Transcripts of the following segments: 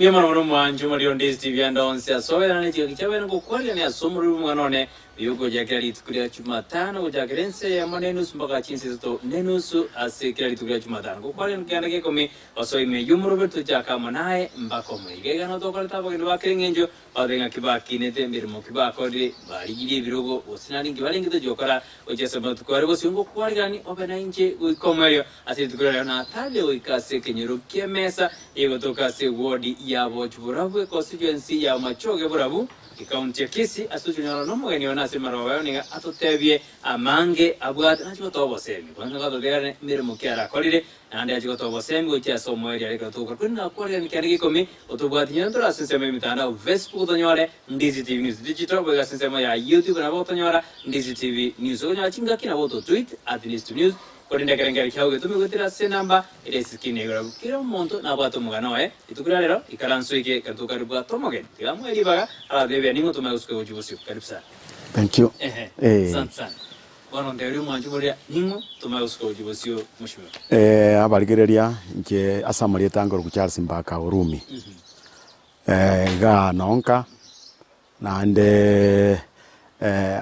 Mbuya mono mono mwanche omoriri onde ase ebianda onsi ase oberane chingaki chiabene ngokwarigania ase omoriri bw'omwana one oyo ogochakera rituko ria Jumatano gochakera ense eyemo na enusu mpaka chinsa isato na enusu ase kera rituko ria Jumatano ngokwarigania keganda gia ikomi gosoa ime y'omoroberi tochake amo naye mpaka omoerio. Iga iga notokorete abageni ba kera eng'encho Babe ng'aki bakinete emeremo ki bakorire, barigirie ebirogo, gose naende inki barenge tochia gokora gochia ase amatuko aria bosio ngokwarigani obe nainche goika omoerio. Ase rituko riria natarire goika ase ekenyoro ki'emesa egotoka ase ewodi ya Bochu Borabu econstituency ya Machoge Borabu, ecounty ya Kisii, ase tochonyora nomogeni one ase emerogo yao nigo atotebie amange abwate nachie gotoa obosemi. Kwanza nigo atotegerere emeremo ki arakorire Naende achia gotoa obosemi gochia ase omoerio aria ekero togokora korende nakwarire ekianda gia ikomi, otobwati nyene tore ase ensemo y'emitandao Facebook otonyore Ndizi TV News Digital boigo ase ensemo ya YouTube nabo otonyora Ndizi TV News okonyora chingaki nabo oto tweet at Ndizi TV News korende ekerengerio kiao getome goetera ase enamba ere esikini igoro abwo kera omonto nabwate omogano oye rituko ria rero ikaranso eke ekero tokaribwate omogeni tiga amoe ribaga aratebia ning'o tomanye gosuka gochia bosio karibu sana. Thank you. Ehe, Eh. asante sana. Bono nteberie omwanchi boria, Ning'o tomanye gosuka gochia bosio mochie? Eh, abarigereria inche ase amarieta nkorokwa Charles Mbaka Orumi. Eh, igaa nonka, naende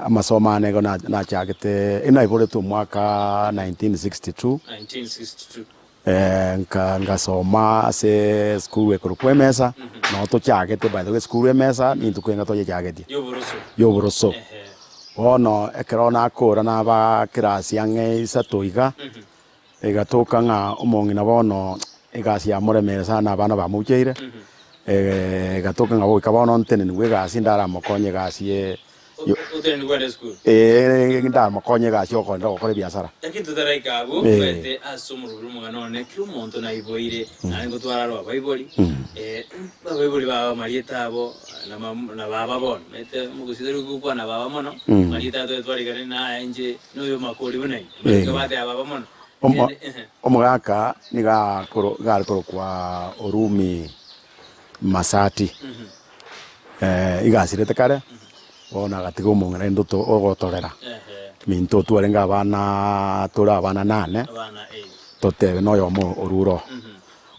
amasomo ane igo na- nachagete, naiboretwe omwaka 1962, 1962. nka ngasoma ase esukuru ekorokwa Emesa, noo tochagete by the way esukuru Emesa ninto kwenga toyechagetie, Y'oboroso. y'oboroso. Ehe. Bono ekero nakora naba class ang'e isato iga, egatoka ng'a omong'ina bono egasi yamoremire sana abana bamobucheire, egatoka ng'a goika bono ntenenigwe egasi ndaramokonye egasi ye yo Otenenigwe kwenda esukuru. eeh ndamokonye egasi yokogenda gokora ebiasara. Lakini totaraika abwo, Eh. omanyete ase omorobio omogano one, kera omonto naiboire, naende ngotwara aro abaibori, eh, abaibori babo amarieta abo, na mam- na baba bono, omanyete omogusii tari gokwana baba mono, marieta aya twarigane na aya inche noyo makori buna inwe, omanyete Eh. bateba baba mono. Omo- Rende, ehe. Omogaka nigo akoro iga are korokwa Orumi Masati, iga asirete kare, bono agatiga omong'ina rende oto ogotorera, Ehe. minto twarenge abanaaa tore abana nane, Abana eh. totebe na oyomo orure oo,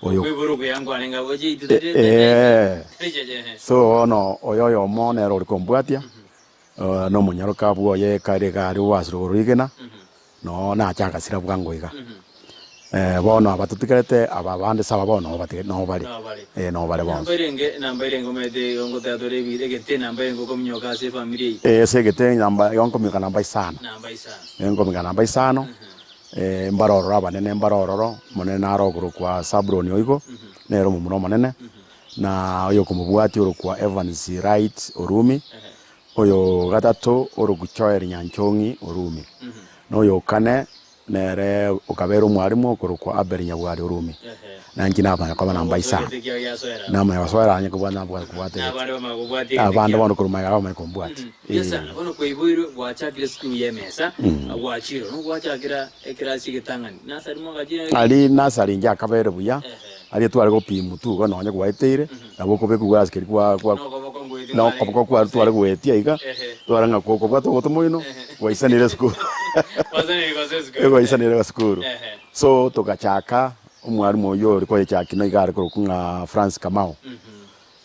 oyo Okoiborwa okuya nkwarenge abwo chiaito tari Eh, tari cheche ehe. so bono oyo oyomo nere ore kombwatia, na omonyaroka bwoye kare iga aria obwasire igoro rigena, Noo nache agasira bwango iga. Bono aba totigarete aba abande saba bono noo batige noo bare. Noo bare. Eh, noo bare bonsi. Namba erenge namba erenge omanyete igo ngoteba tore ebi egete namba erenge okominyoka ase efamiri eye. Eh, ase egete namba igo nkominyoka namba isano. Namba isano. Eh, nkominyoka namba isano, mbare ororo abanene mbare ororo, omonene naro okorokwa Sabroni oigo, nere omomura omonene, na oyokomobwatia orokwa Evans Wright Orumi, Oyo gatato orokwa Joel Nyanchong'i Orumi, na oyo kane nere okabera omwalimu okorokwa Abel Nyabwari Orumi. Na inche namanya koba namba isano. Namanya gosoera onye kobua nabwate kobwata egete. Abande bono korwa magega bamanye kombwatia. Sana bono kwaiboirwe gwachakire esukuru y'emesa gwachire no gwachakera ekerasi egetang'ani nasari mwagachire Aria nursery inche akabere buya, aria tware gopimwa tu igo nonye gwaeteire, nabo okobekwa gwase keria kwa kwa Nokoboko ngoetia na okoboko kware tware goetia iga, tware ng'a kokobwata ogoto moino, gwaisanire esukuru. Gwaisanire gose esukuru. Gwaisanire esukuru. Ehe. So togachaka, omwalimu oyio ore koyechaki nigo are korokwa ng'a Francis Kamau,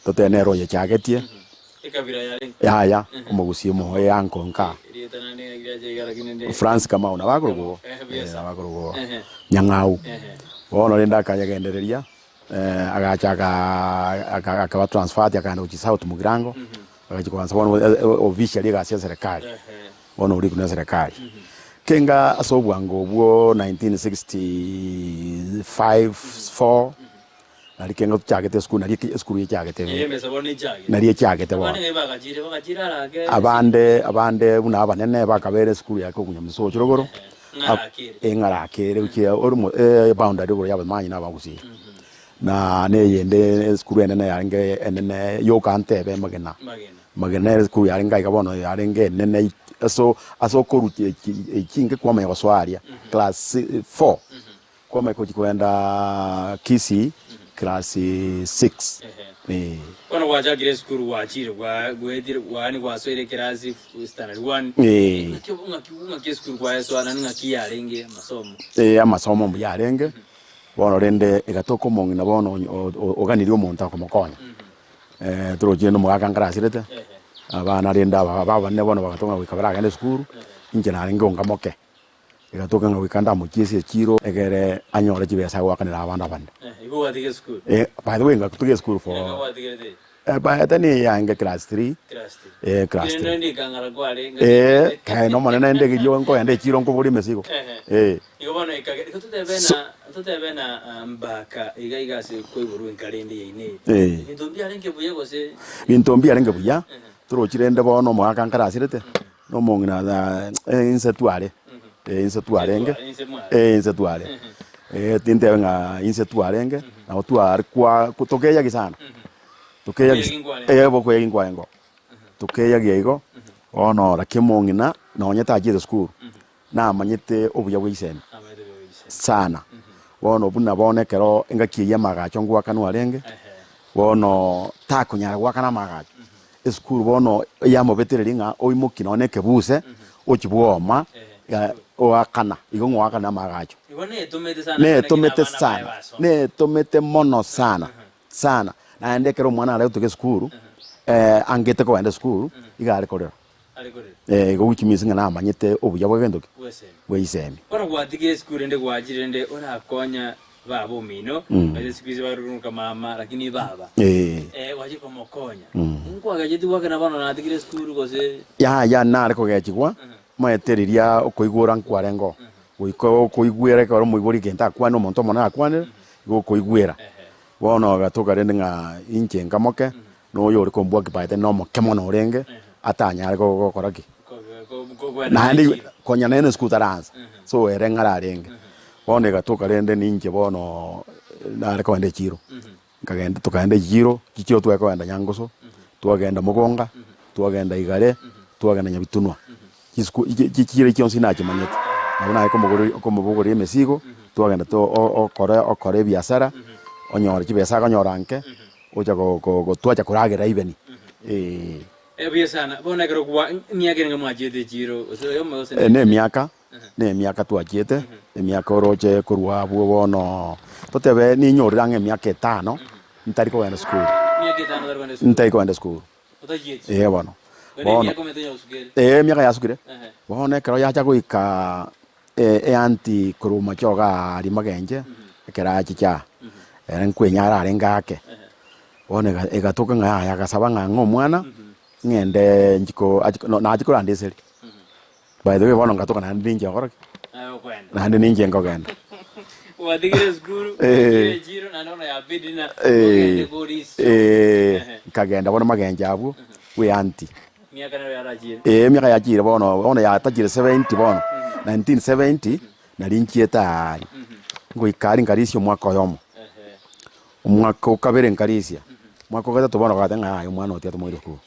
totebe nere oyechagetie, Ekabira yarenge. yaya, omogusii omo eanko nka. Erieta naende ng'aki riacha iga lakini nde. Francis Kamau nabo akorokwa igo, Ehe, buya eh, sana. nabo akorokwa igo, Ehe. Nyang'au. Ehe. Bono rende akayegendereria, Agacha akaba transferred akagenda gochia South Mugirango, agachia koansa bono officially egasi ya serikali, bono orikwa na eserekari. Kenga ase obwango obwo 1965 4 nari kenga tochagete esukuru nari esukuru echagete nari echagete bono. Abande abande buna abanene bakabera esukuru ya Kogunya Misocho rogoro, Eng'arakere gochia orimo eboundary igoro y'abamanyi na abagusii. Na neyende esukuru enene yarenge enene yoka ntebe magena. Magena nere esukuru yarenge aiga bono yarenge enene aso ase okorutia echi echinke kwamanya gosoa aria class four, kwamanya gochia kogenda Kisii class six. Eh. Bono gwachakire esukuru gwachire gwa gwetire yaani gwasoire ekerasi standard one. Eh. Ng'aki ng'aki ng'aki esukuru kwaesoa naende ng'aki yarenge amasomo? Eh, amasomo mbuya arenge. Bono rende egatoka omong'ina bono oganirie omonto akomokonya, torochi rende omogaka nkarasirete, abana rende aba abane bono bagatoka goika baragende esukuru, inche narenge onga moke. Egatoka ng'a goika ndamochie ase echiro egere anyore chibesa agoakanera abande abande. Igo gwatiga esukuru? By the way ngatiga esukuru for Ere gwatigerete? By then yaenge class three. Class three. Class Kere three. nende ikang'ara kwarenge. Kare nomonene naende erio nkoenda echiro nkoboria emesigo. Igo bono ekage igo totebe So- na totebe na ah, mbaka iga iga ase koiborwa enka rende yaino eye. Ebinto mbiarenge buya gose? Binto mbiarenge buya, torochi rende bono omogaka nkarasirete, na omong'ina na inse tware, inse twarenge, inse tware, tintebe ng'a inse twarenge, nabo tware kwa tokeyagia sana, tokeyagia bokoyagia nkwarenge oo, tokeyagia igo, bono lakini omong'ina nonye tachiete sukuru, namanyete obuya bwa isemi sana, bono buna bono ekero engaki eyio amagacho ngoakanwa arenge, bono takonyara goakana amagacho, esukuru bono yamobetereria ng'a oimokie nonye na ekebuse ochie bwoma oakana, igo ng'oakana amagacho. Netomete sana, netomete mono sana, sana, naende ekero omwana aretwe esukuru, angete kogenda esukuru, iga are korera. Igo which means ng'a namanyete obuya bw'egento ki? Bwa isemi. Bono gwatigire esukuru rende gwachire rende orakonya baba omino, ase siku hizi baruruka mama lakini baba. Gwachire komokonya. Nkwagecheti gwakena bono natigire esukuru gose? Yaya nare kogechigwa, omanyete riria okoigora nkwarenge oo, goika okoigwera ekero omoibori egento akwane omonto omonene akwanire, igo okoigwera. Bono agatoka rende ng'a inche nkamoke, Na oyo ore kombua kibaete nomoke mono orenge, atanyare gokora ki? Naende konya nere esukuru taraansa, so ere ng'ara arenge. Bono egatoka rende ninche bono nare kogenda echiro, nkagenda tokaenda echiro, chichiro tware kogenda Nyangoso, twagenda Mogonga, twagenda Igare, twagenda Nyabitunwa. Chisuku chichiro chionsi nachimanyete, nabo naye komogori komobogoria emesigo, twagenda to okore okore ebiasara, onyore chibesa akonyora nke. Gocha gotwacha koragera ibeni, ee. Buya sana. Bono ekero kwa emiaka erenge mwachiete echiro gose oyomo gose ne emiaka, ne emiaka twachiete, emiaka oroche korwa abwo bono, totebe ninyorire ang'e emiaka etano, ntari kogenda sukuru. Emiaka etano otari kogenda esukuru? Ntari kogenda esukuru. Otachieti? Ee bono. Bono Bono, emiaka omanyete onye gosukere? ee emiaka yasukire, bono ekero yacha goika eanti korwa machoge aaria magenche, ekero achicha aa, ere nkwenyara arenge ake, bono egatoka ng'a yaya agasaba ng'a ng'a omwana, ng'ende nchiko achi nachia koranda eseri. By the way bono ngatoka naende ninche gokora ki? Naye okoenda. Naende ninche nkogenda. Gwatigire esukuru, gwachire echiro naende bono yabidi ng'a ogende korisia. Nkagenda bono magenche abwo, bwa eanti. Emiaka nero yarachire. Ee, emiaka yachire bono, bono yatachire 70 bono, 1970, nari nchiete aria. Ngoika aria nkarisia omwaka oyomo, omwaka o kabere nkarisia, omwaka o gatato bono bagateba ng'a yaya omwana oyo tiga tomoire sukuru.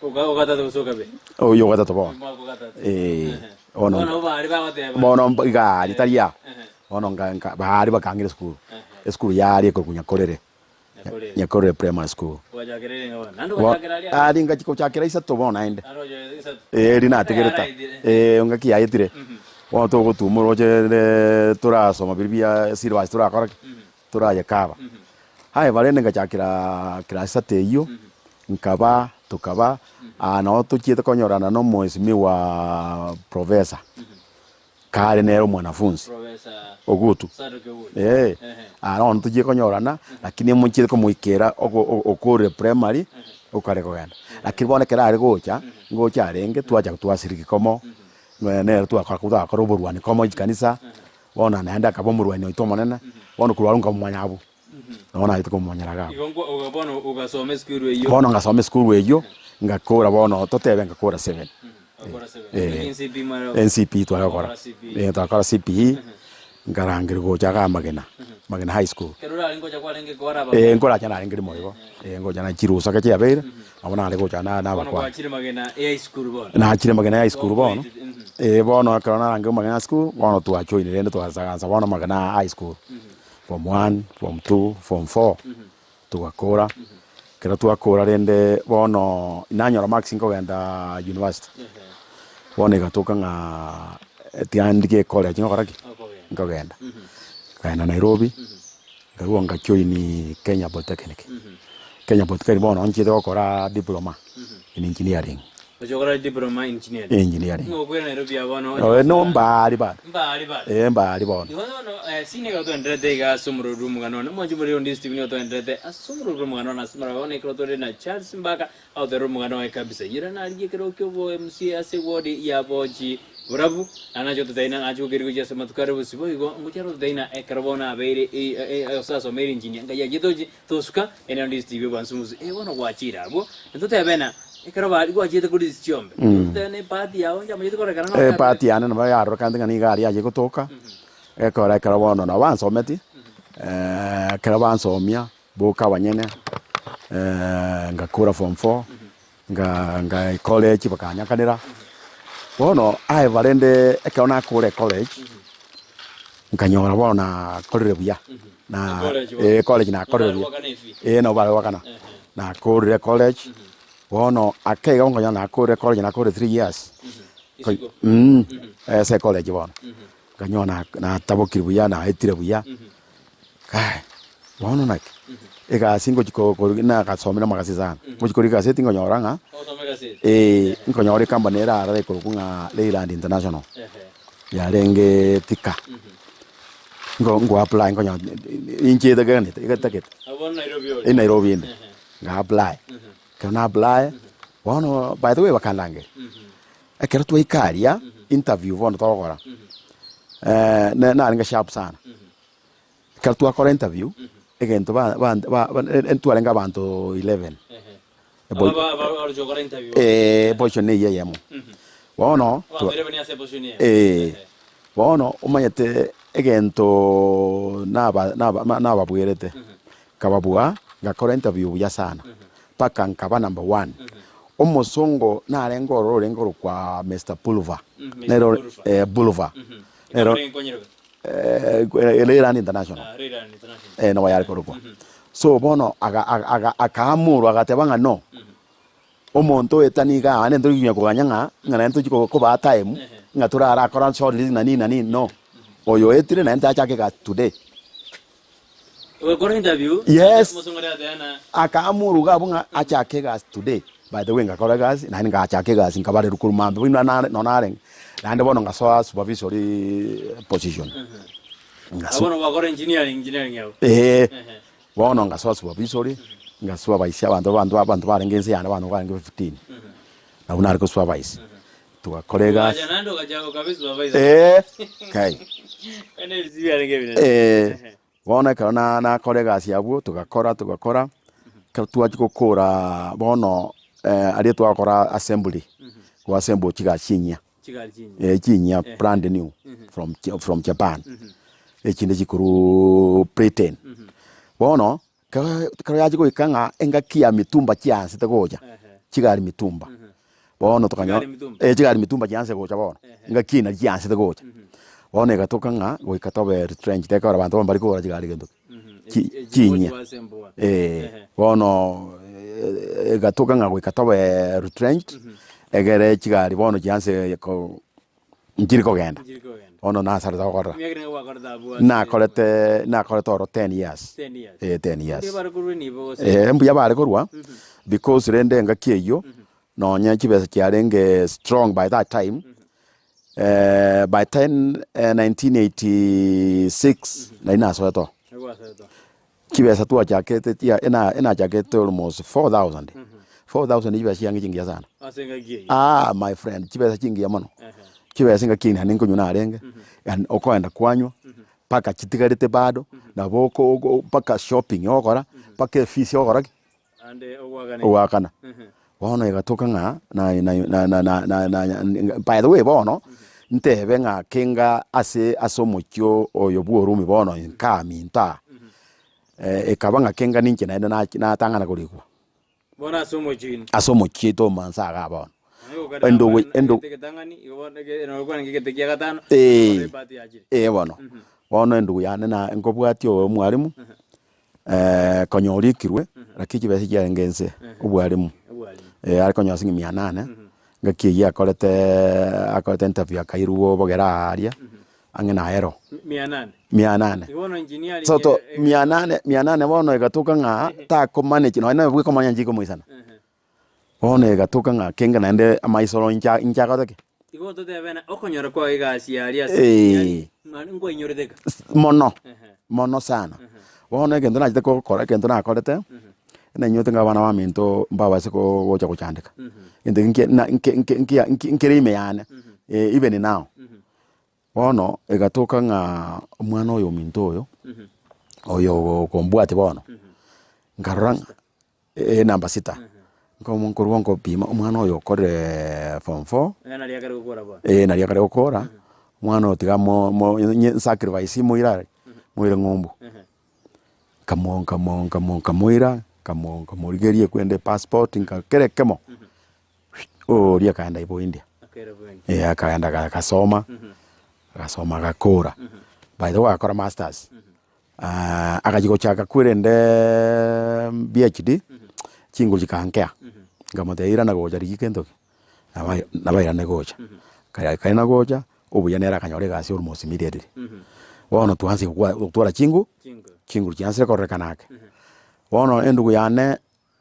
Oka ogatato gose okabere? Oywo o gatato bono. Omwaka o gatato. Ee, bono Bono nabo baria bagoteba. bono mb iga aria tari aa, bono nka nka baria bakang'ira esukuru, esukuru yaria ekorokwa Nyakorere. Nyakorere Primary School. Aria ngachia gochakera isato bono naende, eh eria natigerete, eh engaki yaetire, bono togotuma oroche rende torasoma biria bia syllabus torakora ki? Torayekaba. Aye barende ngachakera class isato eyio, nkaba tokaba, aa nabo tochiete konyorana na omwesimigwa professor. Kare nere omwanafunsi Ogutu, eh, aro bono tochie konyorana, lakini emochiete komoikera okorire primary, okare kogenda. Lakini bono ekero are gocha, ngocha arenge twacha twasiriki komo, nere twakora twakora oborwani komo chikanisa, bono naende akaba omorwani oito omonene, bono korwa abwo nkamomanya abwo, nabo nachete komomanyera iga abwo. Igo nkwa bono ogasoma esukuru eyio. Bono ngasoma esukuru eyio, ngakora bono totebe ngakora seven. NCPE tware gokora, twakora CPE, nkarangerwa gocha igaa Magena, Magena High School. Nkoracha narenge rimo igo, ngocha na chirusa ekero chiabeire, nabo nare gocha na nabakwana. Nachire Magena High School bono, bono ekero narangerwa Magena High School, bono twajoinire rende twasagansa bono Magena High School, form one, form two, form four. Togakora, ekero twakora rende bono nanyora marks nkogenda university, bono egatoka ng'a tiga ndike ecollege nkokora ki? Nkogenda. Nkaenda Nairobi, nkarua nga join Kenya Polytechnic. Kenya Polytechnic bono nchiete gokora diploma in engineering. Gochia gokora diploma in engineering. Engineering. Ng'o okwera Nairobi aa bono? Eh, no mbaari bado. Mbaari bado. Eh, mbaari bono. Igo bono eh, sini ekero twaenderete iga ase omorweri bw'omogano one, omwanchi omoriri onde Stephen nigo twaenderete ase omorweri bw'omogano one ase omorweri bono ekero tore na Charles Mbaka agoterera omogano oye kabisa. Yera narigie ekero kiobo MC ase ward ya Bochi Borabu, na nache gototeina nache gokeria gochia ase amatuko are bosio boigo ngochia are gototeina ekero bono abeire gose asomeire engineer ngai achiete ochi tosuka ere onde Steve bwansi eh bono gwachire abwo ntotebe na ekero bari gwachiete korisia chiombe totebe na ebahati yao inche amanyete korekana na Ebahati yane nabo yarorekana ng'a nigo aria aye gotoka, ekero ekero bono nabo bansometie, ekero bansomia, boka abanyene, ngakora form four, nga nga ecollege bakanyakanera, bono aye rende ekero nakora ecollege, nkanyora bono nakorire buya, na Ecollege bono. eh ecollege nakorire buya, Goakana efee. eh nabo bare goakana, nakorire ecollege, bono ake igo nkonyora nakorire ecollege nakorire 3 years, Isiko. ase ecollege bono, nkanyora na natabokire buya naetire buya, kai bono naki, egasi ngochi ko ko nagasomire amagasi sana, ngochi korika egaseti nkonyora ng'a Ogosoma egaseti. eh, nkonyora ecompany ere aroro ekorokwa ng'a Leyland International, Ehe. yarenge Thika, nko nko apply nkonyora inchete gete egetagete Abwo bono Nairobi ore. e Nairobi inde, Ehe. nga apply, ekero na apply, bono by the way bakandangeria, ekero twaika aria, interview bono togokora, ne narenge sharp sana, ekero twakora interview, egento ba ba ba ntwarenge abanto 11, Ehe. Ebo- Aba ba- ba- baroche gokora interview. position eywo eyemo. Bono Abanto 11 ase position eyemo. Eh, bono omanyete egento naba naba nababwerete, nkababua ngakora interview buya sana, mpaka nkaba number one. Omosongo narenge ororo orenge korokwa Mr Pulver, Mr. nere ore- Pulver. Pulver, nero Ekampuni enkonyereka. Leyland International. Ah, Leyland International. eh, nabo yare korokwa. So bono aga- aga- aga- akaamurwa agateba ng'a no, omonto oeta niga aa nento riginya koganya ng'a ng'a naende tochi ko- kobaa time, ng'a torarakora shortlist na nini na nini no. Oyo oetire naende tachake egasi today. Ogokora interview. Yes. Omosongo aria ateana. Akaamurwa iga abwo ng'a achake egasi today. By the way ngakora egasi, naende ngachaka egasi nkabarerwa korwa mambia buna nare nonye narenge, naende bono ngasoa supervisory position. Ngaso- Bono gwakora engineering, engineering yao. Eeh, Ehe. bono ngasoa supervisory, ngasupervise abanto abanto abanto barenge inse yane abanto barenge 15, nabwo nare kosupervise. Togakora egasi. Ogacha naende ogacha okaba supervisor. Eeh, kai. Ene ebisi biarenge ebinene. Eeh, bono ekero na nakora egasi abwo, togakora togakora, ekero twachia gokora bono aria twakora assembly, go assemble chigari chinyia, Chigari chinyia. eh chinyia brand new from from Japan, echinde chikorwa Britain. Bono, ekero ekero yachia goika ng'a engaki ya mitumba chiansete gocha, chigari mitumba, bono tokanyora Chigari mitumba? eh chigari mitumba chianse gocha bono, engaki eye naria chiansete gocha. Bono egatoka ng'a goika tobe retrenched ekero abanto mbari kogora chigari gento ki, Echi- chinyia. gochi goassemble. Eh, bono egatoka ng'a goika tobe retrenched, egere chigari bono chianse ko nchiri kogenda. Nchiri kogenda. Bono nasarete gokorora. Emiaka nigo gwakorete abwo ase- Nakorete nakorete oro 10 years. 10 years. Eh, 10 years. Mbuya bare korwa enibo gose? Eh, mbuya bare korwa, because rende engaki eyio, nonye chibesa chiarenge strong by that time, by 10 1986 nari nasoete oo. Nagwasoete oo. Chibesa twachakete chia ena enachakete almost 4000, 4000 chibesa chiange chingiya sana. Ase engaki eyio. Ah my friend, chibesa chingiya mono. Ehe. Chibesa engaki eyio naende nkonywa narenge, yaani okoenda kwanywa, mpaka chitigarete bado, nabo oko oko mpaka shopping ogokora, mpaka efees ogokora ki? Ande ogoakana. Ogoakana. Ehe. Bono egatoka ng'a na na na na na na na by the way bono, ntebe ng'a kenga ase ase omochie oyo bwa orumi bono nkaa minto aa, ekaba ng'a kenga ninche naende nachi natang'ana korikwa. Bono ase omochie oino. Ase omochie oito omansa igaa bono. Endugu endu Eh. Eh bono, bono endugu yane na nkobwatia oyo omwalimu, konya orikirwe, lakini chibesa chiarenge inse, obwalimu. Are konya siling mia nane, ngaki eyio akorete akorete interview akairwa obogere aaria. ang'e na ero. Mia nane. Mia nane. Igo bono engineering So to mia nane, mia nane bono egatoka ng'a tako manage nonya na bwekomanya nchikomoisana. Bono egatoka ng'a kenge naende amaisoro incha inchagoteki ki? Igo totebe ng'a okonyora kwao egasi aria ase Eh. engineering ng'a nkwainyorete ka. Mono, mono sana. Bono egento nachete gokora egento nakorete, nainyorete ng'a abana baminto mbabase ko gocha gochandeka. Egento eke nki na nke nke nkia nki nkere ime yane, even now. Bono egatoka ng'a omwana oyo ominto oyo, oyo okombwatia bono, nkarora ng'a enamba sita, nkomo nkorwa nkopima omwana oyo okorire form four, eh nari akare gokora, omwana oyo tiga mo mo nye sacrifice moire are, moire ng'umbu. Nkamo nkamo nkamo nkamoira, nkamo nkamorigeria ekwende epassport nka kera ekemo, oria akaenda ibo India. Eh akaenda agasoma, agasoma agakora, by the way agakora masters. Agachia gochaka kwerendeeee PhD, chinguru chikankea, nkamotebia irana gocha rigia kento ki, nabo nabo airane gocha. Kare kairana gocha, obuya nere akanyora egasi almost immediately. Bono twansi gokwa gotwara chingu, chinguru chiansire kororekana ake. Bono endugu yane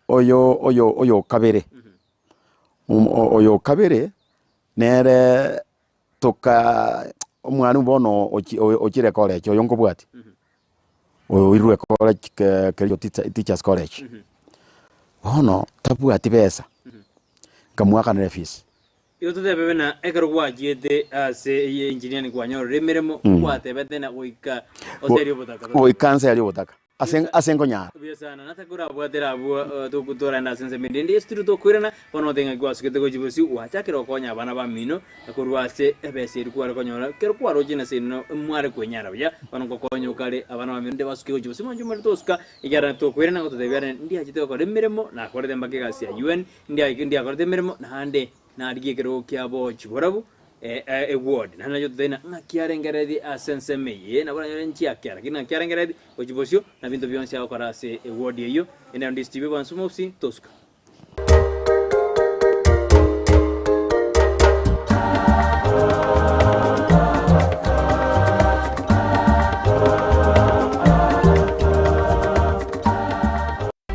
oyo oyo oyo okabere, oyo okabere, nere toka omwalimu bono ochi ochire college oyo nkobwati, oyo oirwe college ke Kericho teachers college, bono tabwati besa, nkamwakanera efees. Igo totebe buna ekero gwachiete ase eye engineering kwanyorire emeremo, gwatebete na goika oserie obotaka. Goika nserie obotaka. Ase ase nkonyara. Buya sana, nataka orabwatera abwo toraende ase ensemo ende. Ende Yesu tiri tokoirana, bono otebe ng'aki gwasugete gochia bosio, gwachakire gokonya abana bamino korwa ase ebesa eria kware konyora. Ekero kwaroche na seino mware kwenyara buya, bono ngokonya okare abana bamino nde basuke gochia bosio. Mwanche omorero tosuka, ekiagera tokoirana gototebia are ndiachete gokora emeremo, nakorete mpaka egasi ya UN, ndiakorete emeremo, naende Narigie ekerogo kiabo chiborabu, eward, naende nario totari na ng'aki arengereretie ase ensemo eye, nabo oranyore nchiake, lakini ng'aki arengereretie gochia bosio, na binto bionsi agokora ase eward eyio. Ende naende DCTV bwansi omofisi, tosuka.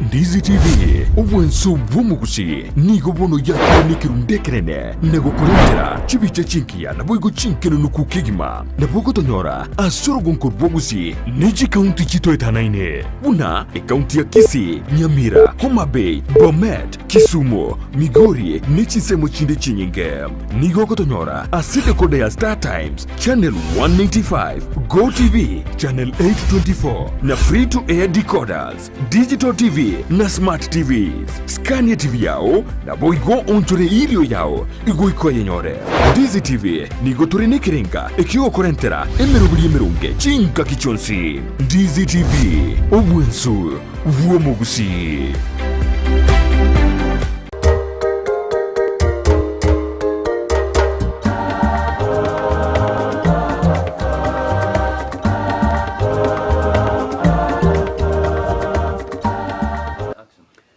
Ndizi TV, obwanso bw'omogusi, nigo bono yakire nekerundu ekenene na gokorentera chibicha chingiya naboigo chinkenenuku kegima. Nabo ogotonyora ase orogonko rw'ogusi ne chikaunti chitoetanaine buna ekaunti ya Kisii, Nyamira, Homa Bay, Bomet, Kisumu, Migori ne chinsemo chinde chinyinge. Nigo ogotonyora ase decoder ya Star Times, Channel 195, Go TV, Channel 824 na Free to Air decoders. Digital TV na Smart TVs. Skania TV yao, naboigo onchore irio yao igoika oyenyore. Ndizi TV nigo tore nekerenga ekiogokorentera emeroberi emeronge chingaki chionsi. Ndizi TV, obwensu bw'omogusii.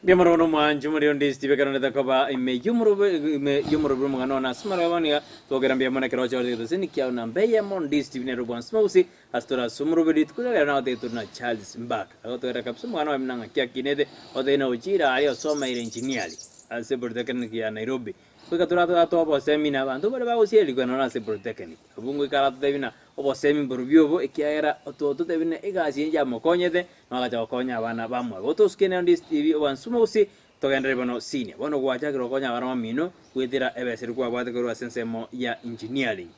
Mbuya mono omwanchi omorero ndi Steve ekero ndete koba ime y'omorobe ime y'omorobe omogano one ase amarobe bono iga twogera mbuya mono ekero ochorete getoseni kiao namba eyemo ndi Steve nere obwansu mogusi ase tore ase omorobe rituko riria rero nagotebia tore na Charles Mbaka agotwera kabisa omogano oye buna ng'aki akinete otebia na ochire aria osomeire engineering ase polytechnic ya Nairobi goika toratwate obosemi na abanto baria bagosierigwa nonya ase polytechnic abwo ngoika aratotebie buna Obosemi mborobio obo, ekiagera ototebie buna egasi eye yamokonyete, na agacha gokonya abana bamwabo. Otosuke nero ndi Steve obwansumo gose togenderere bono senior. Bono gwachakire gokonya abana bamino goetera ebesa eria kwabwate korwa ase ensemo ya engineering.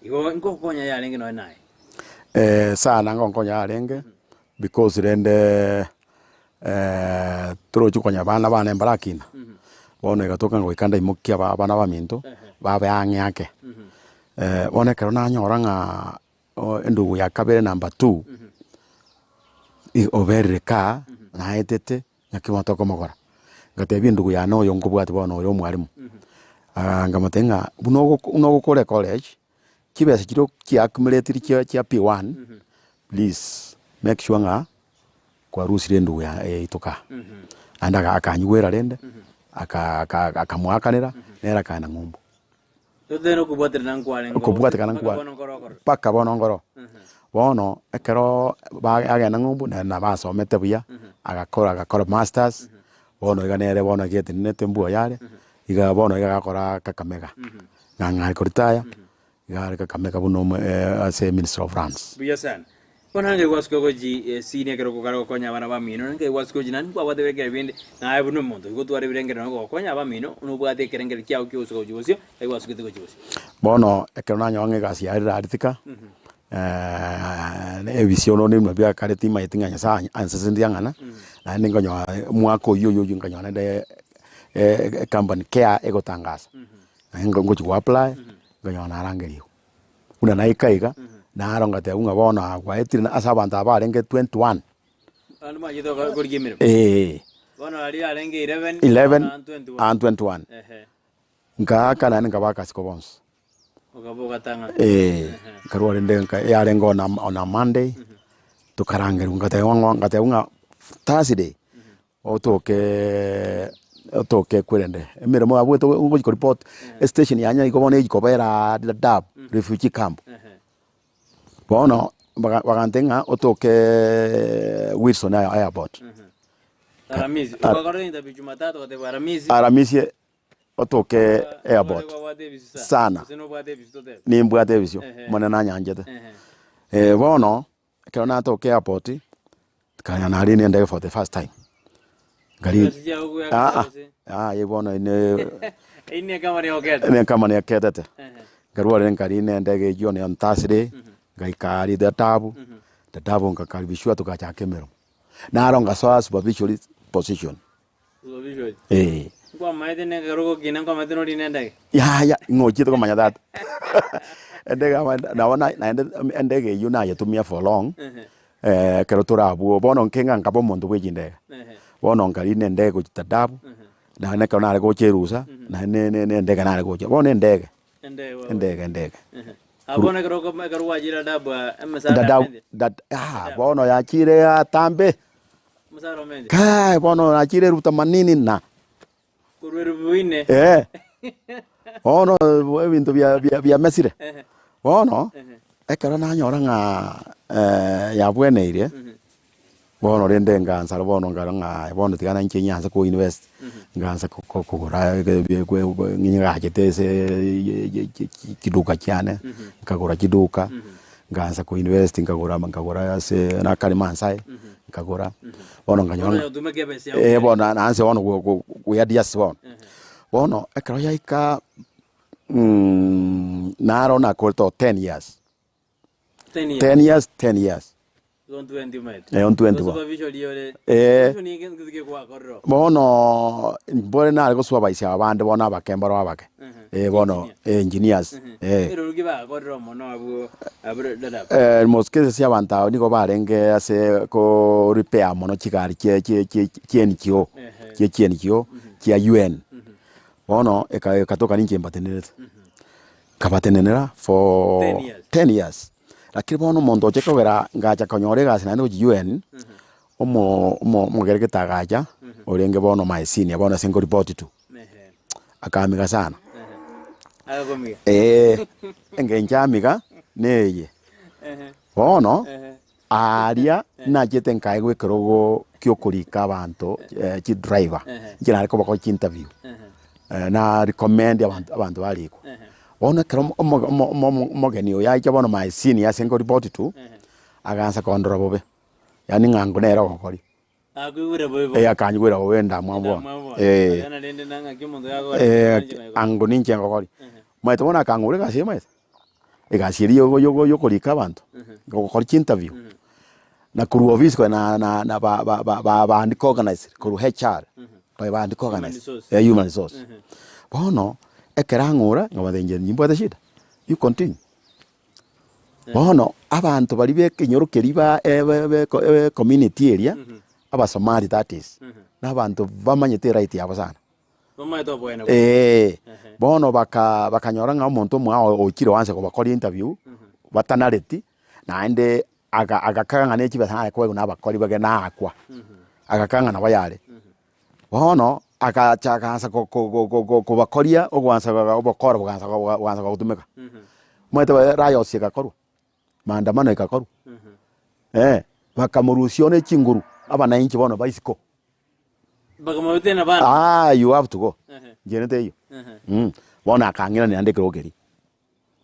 Igo nkogokonya yarenge nonya naye. Sana ngonkonya yarenge, because rende torochi konya abana bane mbarakina, bono egatoka goika ndaimokia aba abana baminto, babe ang'e ake. Bono ekero nanyora ng'a endugu ya kabere number two, oberire kaa, naetete, naki bono tokomogora. Ngatebia endugu yane oyo nkobwati bono oyo omwalimu, nkamotebia ng'a buna ogoko buna ogokora ecollege, chibesa chiria chia accumulate chia chia P1, please make sure ng'a kwarusirie endugu ya yaito kaa. Naende aka akanyigwera rende, aka aka akamoakanera, nere akaenda ng'umbu. Totebe okobwaterana nkwarenge Okobwatekana mpaka nkware bono nkorokoro. mpaka bono nkoro. Bono ekero ba agenda ng'umbu nere nabo asomete buya, agakora agakora masters, bono iga nere bono iga etenenete mbua yare, iga bono iga agakora Kakamega, ng'a ng'a koritaya, iga are Kakamega buna omo ase ministry of lands. Buya sana. Bono naende gwasuka gochi esini ekero okogara gokonya abana bamino, naende gwasuka gochi naende nkwabwate ebirengererio binde, naye buna omonto gotwara ebirengererio nabo gokonya abamino, nobwate ekerengererio kiago kia ogosuka gochia bosio, naki gwasugete gochia bosio. Bono ekero nanyora ng'a egasi yarire aritika, ebisiono nibuna bia kare timanyeti ng'a Nyasaye anseseneti ang'ana, naende nkonyora omwaka oywo oywo oywo nkanyora naende ecompany care egotangasa, naende ngochi go apply, nkanyora narangerigwe. Buna naika iga, naro ngateba ng'a bono aa gwaetire na ase abanto aba barenge 21. Abanto bachete gokora korigia emeremo. Eeh. Bono aria arenge 11, 11 bono 21. and 21. Ehe. Nkaaka naende nkabaka asiko bonsi. Okaba ogatang'ana. Eeh, nkarwa rende nka yarenge on a on a Monday, tokarangerwa ngateba ng'a ngateba ng'a Thursday, Otoke otoke kwerende emeremo abwate ogochi koripot estation yanya igo bono echi kobera aa Dadaab refugee camp. Bono baga bagantebia ng'a otoke Wilson airport. Aramisi. Ogakora interview Jumatatu ogateba Aramisi. Aramisi otoke airport sana, nimbwate ebisio, Omonene nanyanchete. Bono. Ekero natoka airport, nkanya narina endege for the first time, nkarina aa yaya bono ine kama neketete, nkarwa ororo nkarina endege eywo on Thursday, ngaika aria Dadaab, Dadaab nkakaribishwa togachaka emeremo. Naro ngasoa supervisory position. Eh. Yaya, ng'a ochiete komanya tata. Endege aba nabo na naende endege eywo nayetumia for long, ekero tore abwo bono nke ng'a nkaba omonto bwe chindege. Bono nkarina endege gochia Dadaab, naende ekero nare gocha erusa, naende ne ne endege nare gocha, bono endege, endege endege. Dadaab dad ah bono yachire atambe. Kai, bono nachire eruta manini na. Korwa erubuine. Eh. Bono ebinto bia bia biamesire. Bono, ekero nanyora ng'a yabweneirie, bono rende ngansa bono nkarora ng'a bono tiga nainche nyanse ko invest, ngansa ko- ko- kogora ng'achete ase chiduka chiane, nkagora chiduka. Nkaansa ko invest nkagora nkagora ase nakare Maasai nkagora bono nkanyora Bono otumeke ebesa yao eh buya. bono naanse bono go- go- goeadjust bono. Bono ekero yaika naro nakorete o 10 years, 10 years. 10 years, 10 years. Igo 20 omanyete. Eh, on 20 bono. Supervision ore. Eh. Supervision eke nki gekwakorire oo. Bono mbore nare gosupervise abande bono abake mbaro abake, eh bono eh engineers eh. Eroro ki bagakorire mono abwo abwo Dadaab? In most cases abanto aba nigo barenge ase ko repair mono chigari chie chie chie chie NGO, chie chie NGO chia UN. Bono eka ekatoka ninche mbatenerete, nkabatenenera for 10 years. 10 years. Lakini bono omonto oche kogera ngacha konyora egasi naende gochia UN, omo omo omogeregete agacha, orenge bono my senior bono ase nkoripoti to, akamiga sana. Eeh, engencho amiga neye, bono aaria nachete nkaegwa ekerogo kia okorika abanto chidriver, inche nare kobakora chiinterview, na recommend abanto abanto barikwa. Bono ekero omo omo omo omo omogeni oyo aicha bono my senior ase nkoripoti to, agansa kondora bobe, yaani ng'a ango nere ogokoria. Akoigwera bobe bono. Eh, akanyigwera bobe endamwamu bono. Endamwamu bono. Eh. Agana rende na ng'aki omonto gakogora Eh, ninche ng'aki. ango ninche ngokoria. Omanyete bono akang'ura egasi eye omanyete, egasi eria yogo yogo yokorika abanto, gokora chiinterview, na korwa ofisi konya na na na ba ba ba ba bandika organized korwa HR, baye bandika Human organized, resource. eh human resource. Bono, ekero ang'ura, nkabatebia inche nimbwate shida, you continue. Bono abanto baria ba ekenyoro keria ba ecommunity eria, abasomali that is, na abanto bamanyete eright yabo sana. Bamaete oboene bwabo. Eeh, bono baka bakanyora ng'a omonto omoao ochire oanse kobakoria interview, batanareti, naende aga agakaga ng'a ne chibesa nare koegwa na abakori bage naakwa, agakaga ng'a nabo yare. Bono. Agacha agaansa ko- ko- ko- ko- ko- kobakoria ogoansa obokora bogaansa bogaansa gotumeka. Omanyete ba riots egakorwa, maandamano egakorwa, eh, bakamorusia one chinguru abananchi bono ba isiko. Bakamobetera na bana. Aah you have to go, Ehe. inche teiyo. Ehe. Bono akang'irania naende ekerogo keria.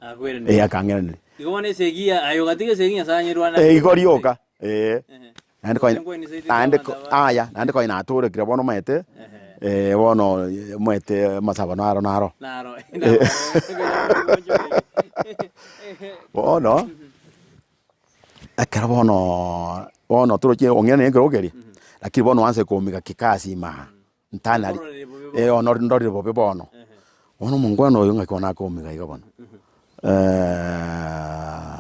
Akweranire. Eh, akang'iraneria. Igo bono esegi ya aye ogatiga esegi Nyasaye anyerwane Eh, igo rioka, eh. Ehe. Naende konya, Gose naende ko abanto aba. aya, naende konya natorekire bono omanyete, Ehe. eh, bono omanyete amasabo naro naro. Naro. Bono, ekero bono, bono toroche ong'iraneria ekerogo keria, lakini bono oanse komiga kikasi imaa, ntanari, Ororire bobe bono. eh, ono ndorire bobe bono. Bono omongwana oyo ng'aki bono akomiga iga bono,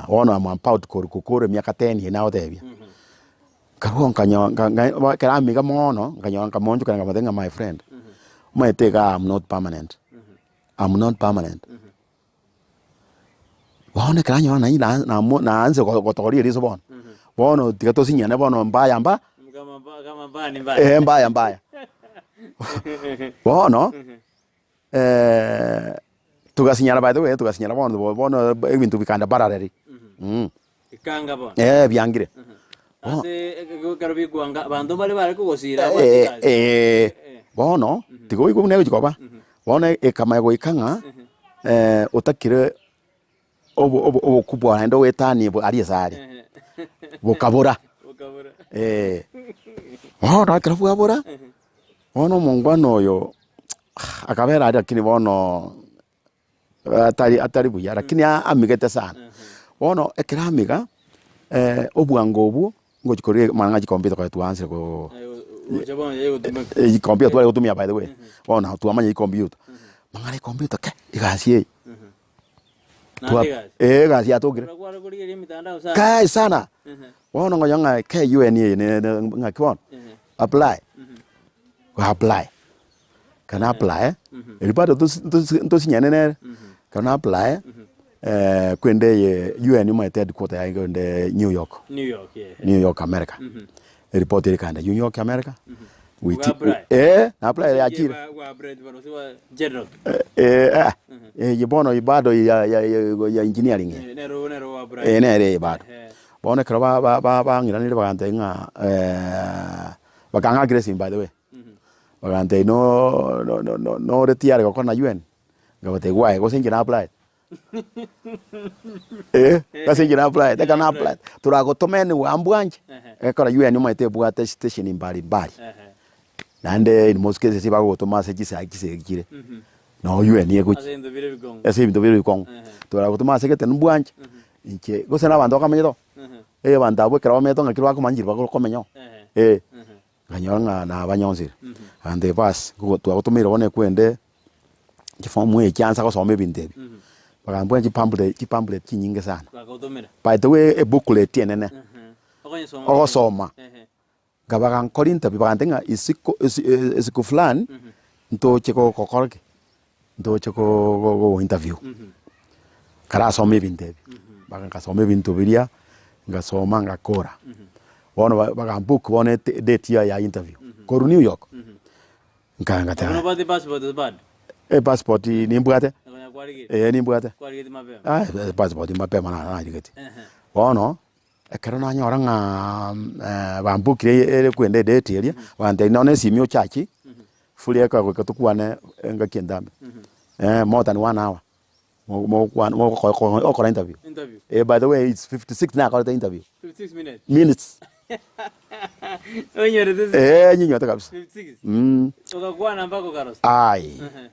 bono am about kor kokora emiaka ten eye nagotebia, nkarwa nkanyo nka nka ekero amiga mono, nkanyora nkamoonchokera nkamotebia ng'a my friend, omanyete igaa am not permanent, am not permanent. Bono ekero anyora naende na namo naanse go gotogoria eriso bono, bono tiga tosinyane bono mbaya mba Kama mba- kama mbaya ni mbaya. eh mbaya mbaya. Bono, togasinyana by the way togasinyana bono bo bono ebinto bikaenda parallel mh. Ekanga bono. Eh biangire. Bono Ase ekero bikwanga abanto mbare bare kogosira abwo Eh, ase egasi. eh, bono tiga oigwe buna egochi koba, bono ekamanya goika ng'a otakire obo obo obokubwa naende oetanie bo aria ase are, bokabora Bokabora. eh. Bono ekero bwabora, bono omongwana oyo akabera aria lakini bono atari atari buya lakini amigete sana. Bono ekero amiga, obwango obwo ngochi koria mang'ana chicomputer konya twaanzire koo Gocha bono yagotumeka. chicomputer tware gotumia by the way, bono twamanya chicomputer, mang'ana ecomputer kei, egasi eye. Naende egasi. Eh, egasi yatokire. Ora kware korigereria emitandao sana. Kai sana. Bono nkonya ng'a KUN eye ne ne ng'aki bono, apply, go apply. Ekero na apply, erio bado tosi tosi ntosinyane nere, ekero na apply, kwende eye UN omanyete headquarter yaye kwende New York, New York, yeah. New York America. Eripoti ere ekaenda New York America, we Oga apply. eh, na apply yachire. Wa bread bano si wa Jedrock. Eh, ah, eye bono bado ya ya ya engineering eye. Eh, nero nero wa bread. Eh, nere eye bado. Eh. Bono ekero ba- ba- ba- bang'iranire bagantebia ng'a bakang'akera esimi by the way. Bagantebia no no no no nore tiyari gokora na UN? Nkabatebia why gose inche na applied? Eh, gose inche na applied, ekero na applied, toragotoma anywhere ambwanche, egekora UN omanyete ebwate station mbali mbali, naende in most cases bagogotoma ase chisegi chisegi chire, noo UN egochi Ase ebinto bire ebikong'u. ase ebinto bire ebikong'u, toragotoma ase gete mbwanche, inche gose na abanto bakamenyete oo, eh abanto abwo ekero bamenyete oo ng'aki bakomanya nchiri bakomenya oo, eh. Nkanyora ng'a nabanyonsire, agantebia baas, twagotomeire bono ekwende chifomu echi chiansa gosoma ebinto ebi, bagambia chipamphlet chipamphlet chinyinge sana, Bagagotomera. by the way ebooklet enene, Okonyesoma. ogosoma, Ehe. nka bagankora interview bagantebia ng'a isiko esi esiku fulani, ntoche gokora ki? Ntoche ko go interview, nkarasoma ebinto ebi, mpaka nkasoma ebinto biria, ngasoma ngakora. Bono ba bagambook bono ete edate ya ya interview, korwa New York, nka Abwo ngateba nobwate passport gose bado? epassport nimbwate, Nonya kwarigete? eh nimbwate, Kwarigete mapema? ah epassport mapema na narigeti. Ehe. Bono, ekero nanyora ng'a bambookire ere kwenda edate eria, bagantebia nonye na esimi ochachi. Full eka goika tokwane engaki entambe, more than one hour, mo- mogokwana mogoko ogokora interview. Interview. Eh, by the way it's 56 nakorete interview, 56 minutes. minutes, Onyorete se- eh nyinywete kabisa 56. mm. Ogakwana mpaka okarosa. Aye. Ehe.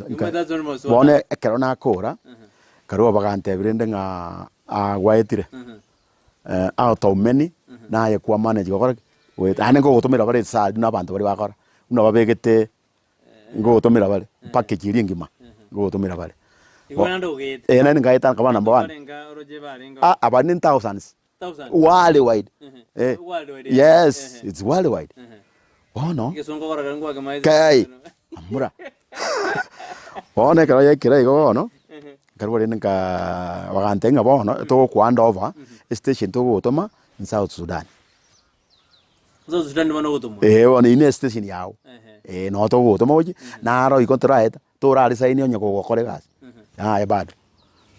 Nka- That's almost one bono hour. ekero nakora, karua bagantebia rende ng'a ah gwaetire, out of many, naye kwa manage gokora ki? Goeta naende nkogotomera bare esaa buna abanto baria bakora, buna babegete nkogotomera bare, package eria engima, nkogotomera bare. Igo naende ogete. Eh naende nkaeta nkaba number one. Barenga oroche barenga. Ah aba ne thousands, Thousands. worldwide, eh, Worldwide, yes, eh. it's worldwide. Bono, Egesongo okoroka ngwakemaete. kai, amura. Bono ekero yaikire igo bono, nkarwa rende nkaa bagantebia ng'a bono togokoa hand over, estation togogotoma in South Sudan. South Sudan bono ogotomwa. Eeh bono eyio ne estation yago. Ehe. Eh, noo togogotoma gochia, naro igo toraeta, toraresign onye kogokora egasi, yaya bado.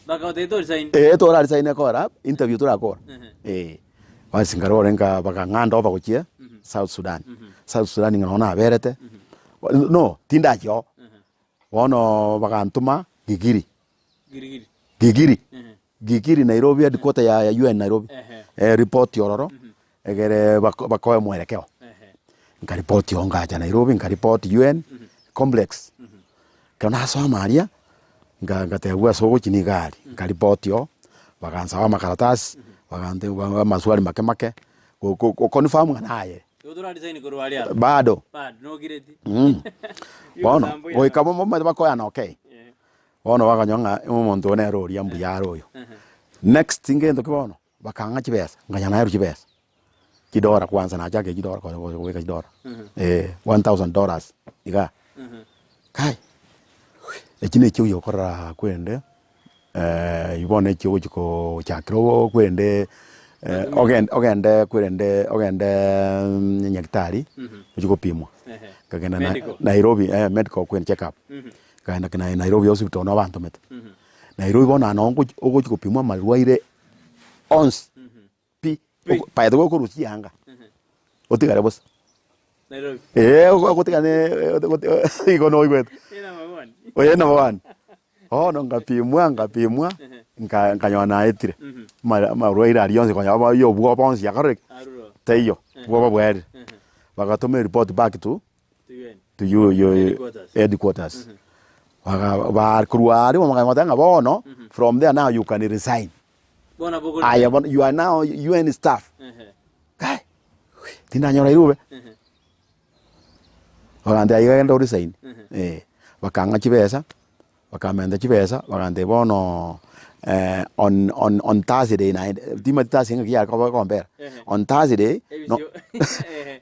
Bakagotebia toresign? Eh, toraresign ekora, interview torakora, eh. Basi nkarora nka bakang'anda over gochia South Sudan, South Sudan ng'a noo naberete, no, tindachia oo, bono bagantoma Gigiri, Gigiri. Gigiri. Gigiri Nairobi headquarter ya ya UN Nairobi eh, ripoti ororo egere bako bakoe mwerekeo. Nkaripoti oo ngacha Nairobi nkaripoti UN complex. Ekero nasoma aria, nka nkatebiwa ase ogochia niga aria, nkaripoti oo, bagansaba amakaratasi, bagantebia amaswali make make, go go go confirm ng'a naye. Igo tora resign korwa aria aro? Bado. Bado, nogireti. Bono, goika momanyete bakoyana okay. Bono bakanyora ng'a omonto oyo nere oria mbuya are oyo. Next ngento ki bono, bakang'a chibesa, nkanya naerwa chibesa, chidora kwanza nachaka chidora konya konya kobeka chidora, eh, 1000 dollars igaa. Kai, eki na ekio ogokorora kwende eywo bono ekio ogochi kochakera okwende ogende ogende kwerende ogende nyagetari, ochie gopimwa. Nkagenda na Medical. Nairobi eh, medical kwende check up. Nkaenda kina Nairobi hospital nabo bantomete. Nairobi bono noo ngochi ogochi gopimwa amarwaire onsi pi, Pi. by the way okorusia chianga, otigare bosa. Nairobi. Eeh ogotigara ne igo noigwete. Ere number one. Oye number one. Bono nkapimwa nkapimwa, nka nkanyora naetire, ama amarwaire aria onsi konya aba ya obwoba bonsi yakorire ki? Aruro. Taiyo, obwoba bwaerire. Bagatoma eripoti back to. To UN. to you, you, Headquarters. headquarters. Baga- ba- korwa aria bakagoteba ng'a bono from there now you can resign. Bono abwo Aye bono you are now UN staff. Ehe. Kai, tindanyora irube. Ehe. Bagantebia iga genda oresign. Eh, bakang'a chibesa, Bakamenta chibesa, bagantebia bono on on on Thursday naende, timanyeti Thursday ng'aki yare koba ekombera, on Thursday no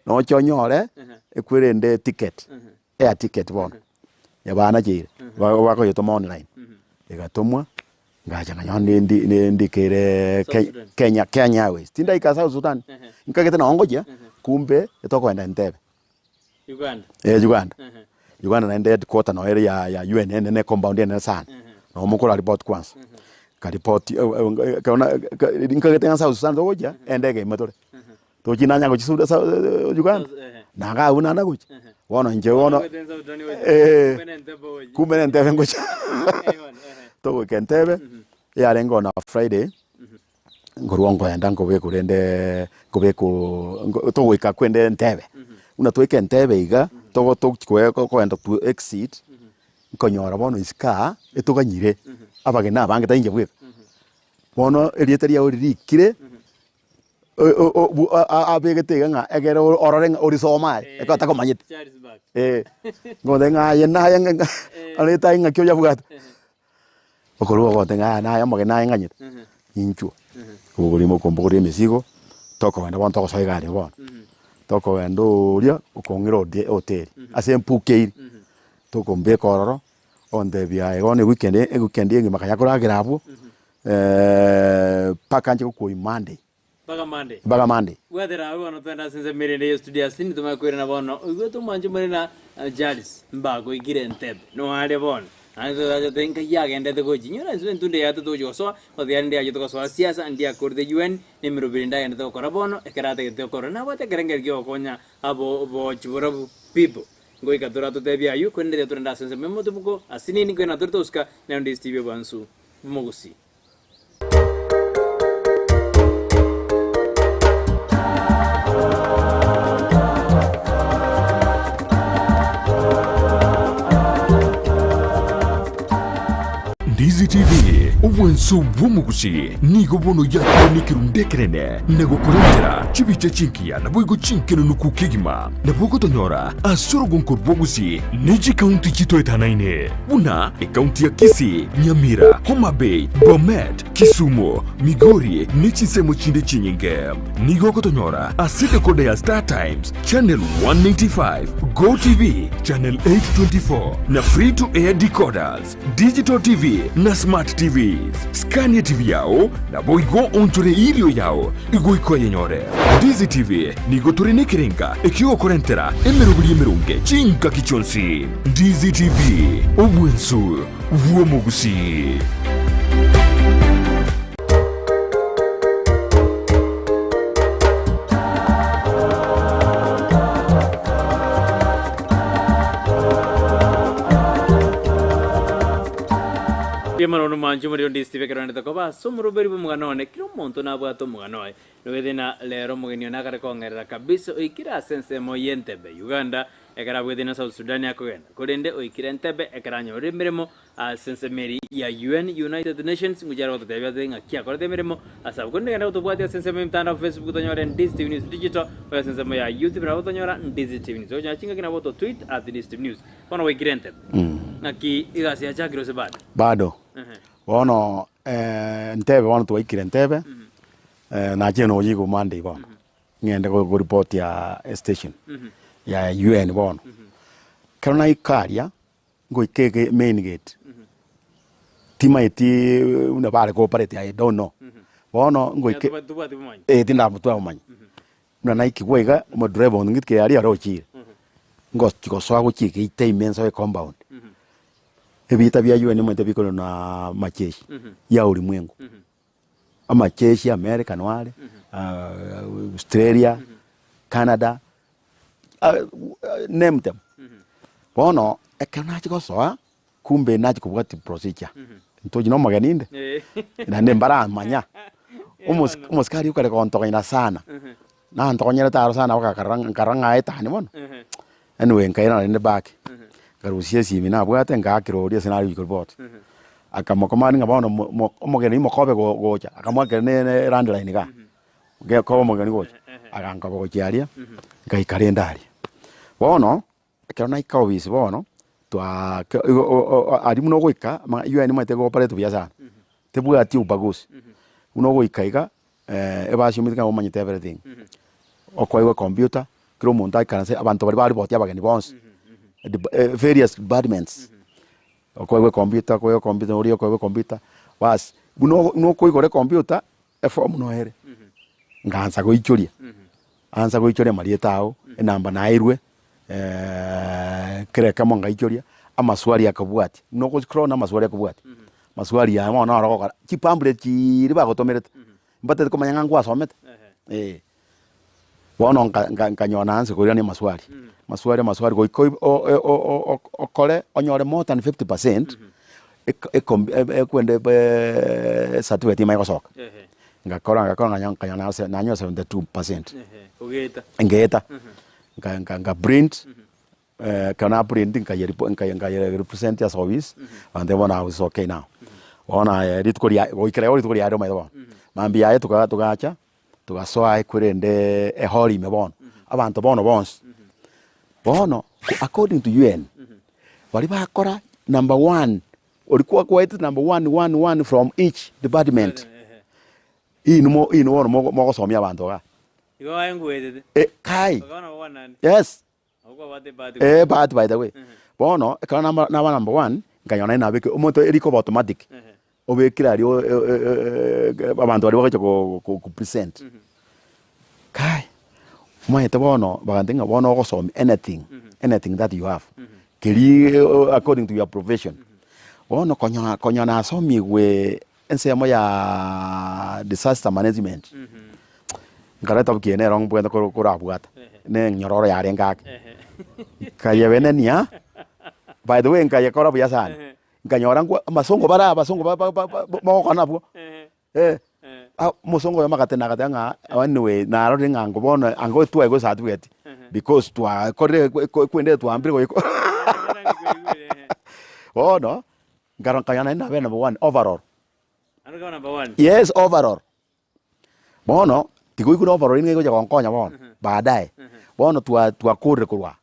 noche onyore ekwerende ticket, air ticket bono, yabanacheire, bakoyetoma online, egatomwa, ngacha nkanyora ndi ndi ndi ndikere South Ke- Sudan. Kenya Kenya Airways, tindaika South Sudan, nkagete noo ngochia, kumbe etokoenda Entebbe. Uganda. Eh, Uganda. Uganda naende headquarter noyo ere ya ya UN enene compound enene sana. Noo mokora report kwanza. Nkaripoti ekero na nkagete ng'a South Sudan togochia, endege ime tore. Tochia nanya gochia Suda South Uganda. Nanga abwo naende gochia. Bono inche bono eh, kumbe na Entebbe ngochia. Togoika Entebbe, yarenge on a Friday. Nkorwa nkoenda nkobekwa rende nkobekwa nko togoika kwende entebe, buna twaika entebe iga, togo togochi koe koenda to exit, nkonyora bono isiko aa, etoganyire, abageni abange tari inche bweka. Bono erieta riago ririkire, o- o- o bu a- a- abegete iga ng'a ekere orore ng'a orisome aye, ekero atakomanyeti. Eh, ngoteba ng'a aye naye ng'a ng'a erieta ng'aki oyabwate. Okorua ogote ng'a aya naye omogeni naye ng'anyete, inchuo, obogoria mokombogoria emesigo, tokogenda bono togosoa egari bono, tokogenda ooria, okong'ira odie hoteli, ase embukeire, tokombeka ororo, ontebia aye bono eweekend eweekend engima kanya koragera abwo, mpaka nche gokoyia Monday. Mpaka Monday. Mpaka Monday. Bwatera abwo bono twende ase ensemo erende ye studio ase nitomanye koirana bono oigwete omwancho more na Charles mbagoikire Entebbe noare bono naende torache nkai agendete gochia inyora inse entunde yaye totogochia gosoa gose rende yachete gosoa siasa ndiakorete UN na emeroberi ende agendete gokora bono ekero atagete gokora nabwate ekerengerio giogokonya abo bochi borabu people ngoika toratotebie aywo korende riria torende ase ensemo y'omotubuko ase nini nkoirana tore togosuka naende Steve Bwansu Mogusi. Ndizi TV, obwanso bw'omogusi nigo bono yakire nekerundu ekenene na gokorentera chibicha chingiya naboigo chinkenenuku kegima. Nabo ogotonyora ase orogonko rw'ogusi ne chikaunti chitoetanaine buna ekaunti ya Kisii, Nyamira, Homa Bay, Bomet, Kisumu, Migori ne chinsemo chinde chinyinge. Nigo ogotonyora ase decoder ya Star Times, channel 185, Go TV, channel 824, na free to air decoders, digital TV na smart TVs. Scan TV yao naboigo onchore irio yao goika oyenyore. Ndizi TV nigo tore nekerenga ekiogokorentera emeroberi emeronge chingaki chionsi. Ndizi TV, obwensu bw'omogusii. Riamara nomanche omorero ndisibe ekero naendete koba ase omoroberi bw'omogano one, kera omonto nabwate omogano oye. Nogete na rero omogeni one akare kong'erera kabisa oikire ase ensemo y'Entebbe, Uganda, ekero abwete na South Sudan akogenda. Korende oikire Entebbe ekero anyorire emeremo ase ensemo eria ya UN, United Nations, ngochia are gototebia ase ng'aki akorete emeremo ase abwo. Korende genda gotobwatia ase ensemo y'emtandao Facebook tonyore Ndizi TV News Digital, ase ensemo ya YouTube nabo tonyora Ndizi TV News. Okonyora chingaki nabo oto tweet at Ndizi TV News. Bono gwaikire Entebbe. Ng'aki egasi yachakire gose bado? Bado. Bono Entebbe bono twaikire Entebbe, nachire nonya igo Monday bono, ng'ende go- goripotia estation ya UN bono. Ekero naika aria, ngoika ege main gate, timaeti buna bare go operate I don't know. Bono ngoike Tobwati bomanyi. eh tindamotwara obomanyi. Buna naikigwa iga, omodriver onde ng'iti aria arochire, ngochi gosoa gochia egeita ime nsoe ecompound, ebiita bia UN omanyete bikorwa na amacheshi ya ulimwengu, amacheshi America noo are, Australia, Canada, name them. Bono ekero nachia gosoa, kumbe nachia kobwatia procedure, ntochi na omogeni inde, naende mbaramanya, omos- omosikari okare gontogonyera sana, nantogonyerete aro sana baka nkarora nkarora ng'a aetani mono, anyway nkairana rende back, nkarusia esimi nabwate ngaakera oria ase nare goika report, akamokomani ng'a bono mo- mo omogeni mokobe go- gocha, akamoakera ne ne landline igaa, gekoba omogeni gocha, agankoba gochia aria, ngaika rende aria. Bono. Ekero naika ofisi bono, twaaa igo aria buna ogoika ma UN omanyete egooperate buya sana, tebwati ubaguzi, buna ogoika iga ebasiomete ng'a omanyete everything, okoegwa ecomputer, kera omonto aikaranse abanto baria baripoti abageni bonsi, various departments, okoegwa ecomputer okoegwa ecomputer oria okoegwa ecomputer, baas, buna buna okoigora ecomputer, eform noyo ere, nkaansa goichoria. Ansa goichoria amarieta ao, enamba nairwe, kera ekemo ngaichoria, amaswali akabwatia, buna ogo scroll na amaswali akobwatia, maswali aya bono naro ogokora, chipamphlet chiiria bagotomerete, mbatete komanya ng'a ngwasomete, eh. Bono nka- nka- nkanyora naanse koirania amaswali, amaswali amaswali goika oib o- o- o- o- okore onyore more than 50 percent, eko- ekombi ekwende certificate emanye gosoka. Ngakora ngakora nganya nkanya nase nanyora 72%. Ehe, ogeeta. Ngeeta, nka nka nka print, ekero na print nkaye ripo nkaye nkaye represent ase office, abanto bono I was okay now. Bono aye rituko ria goikera igo rituko riaye omanyete bono, mambia yaye tuka togacha, togasoa ekwerende ehall ime bono, abanto bono bonsi. Bono according to UN, baria bakora number one. Oria kwaete number one one one from each department. Inwe mo inwe bono mogo mogosomia abanto igaa. Igo aye ngwetete. Eh, kai. Bakaba nabo kwanani. Yes. Abwo kwabwate ebahati. Eh, bahati by the way. Bono, ekero namba naba number one, nkanyora naende nabekire omonto erikoba automatic. Obekire aria o- e- e- e- abanto baria bagocha ko ko ko present. Kai, omanyete bono bagantebia ng'a bono ogosomia anything, anything that you have, keria according to your profession. Bono konya konya nasomigwe ensemo yaaa disaster management, nkareta bokiene nero mbwate koro korabwata, na enyororo yarenge ake. Nkayebenenia, by the way nkayekora buya sana. Nkanyora nkwa amasongo bare abasongo ba- ba- ba- ba- mogokora nabwo, eh, omosongo oyomo agatena agateba ng'a anyway narorire ng'a ango bono ango twaigwa ecertificate because twakorire ekwende twambire goika bono, nkarora nkanyora naende nabeire number one overall. Yes overall. Bono, tigoikwa na overall nigo egocha gonkonya bono, baadaye. Bono twa twakorire korwa aa,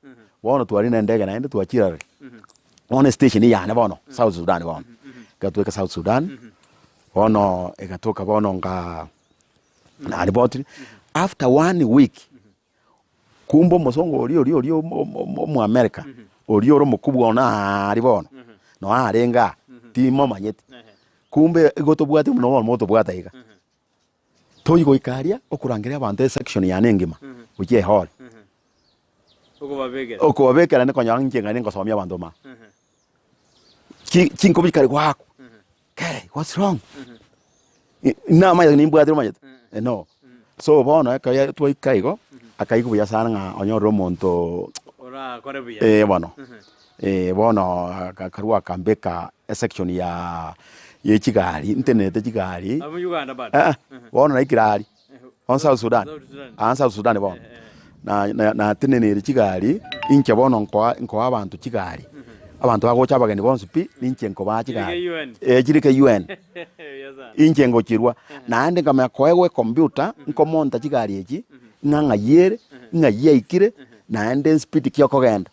bono twarina endege naende twachire aroro. Bono estation eyane bono, South Sudan bono, ekero twaika South Sudan, Bono egatoka bono nga naripotire, after one week, kumbe omosongo oria oria oria omo omo omoamerika, oria ore omokubwa one aaria bono, noo arenge aa, timomanyeti, kumbe igo tobwate buna bono motobwate iga. Toi goika aria, okorangeria abanto esection yane engima, gochia ehall. Okobabekera. Okobabekera nikonyora inche ng'a ningosomia abanto maa. Chi chinkobi chikare goakwa, kei what's wrong? Namanyete nimbwatire omanyete, no. So bono ekero ya twaika igo, akaigwa buya sana ng'a onyorire omonto Orakore buya. eh bono, eh bono akarwa akambeka esection ya ye chigari, ntenenete chigari, Abwo Uganda bado. eh eh, bono naikire aria, bono South Sudan, South Sudan. aa South Sudan bono. Na na natenenire chigari, inche bono nkoa nkoa abanto chigari, abanto bagocha abageni bonsi pi, ninche nkobaa Chirike chigari. UN. Eh chirike UN. Buya sana. Inche ngochirwa, naende nkamanya koegwa ecomputer, nkomonta chigari echi, ng'a ng'ai ere, ng'ai yaikire, naende enspeed ki okogenda.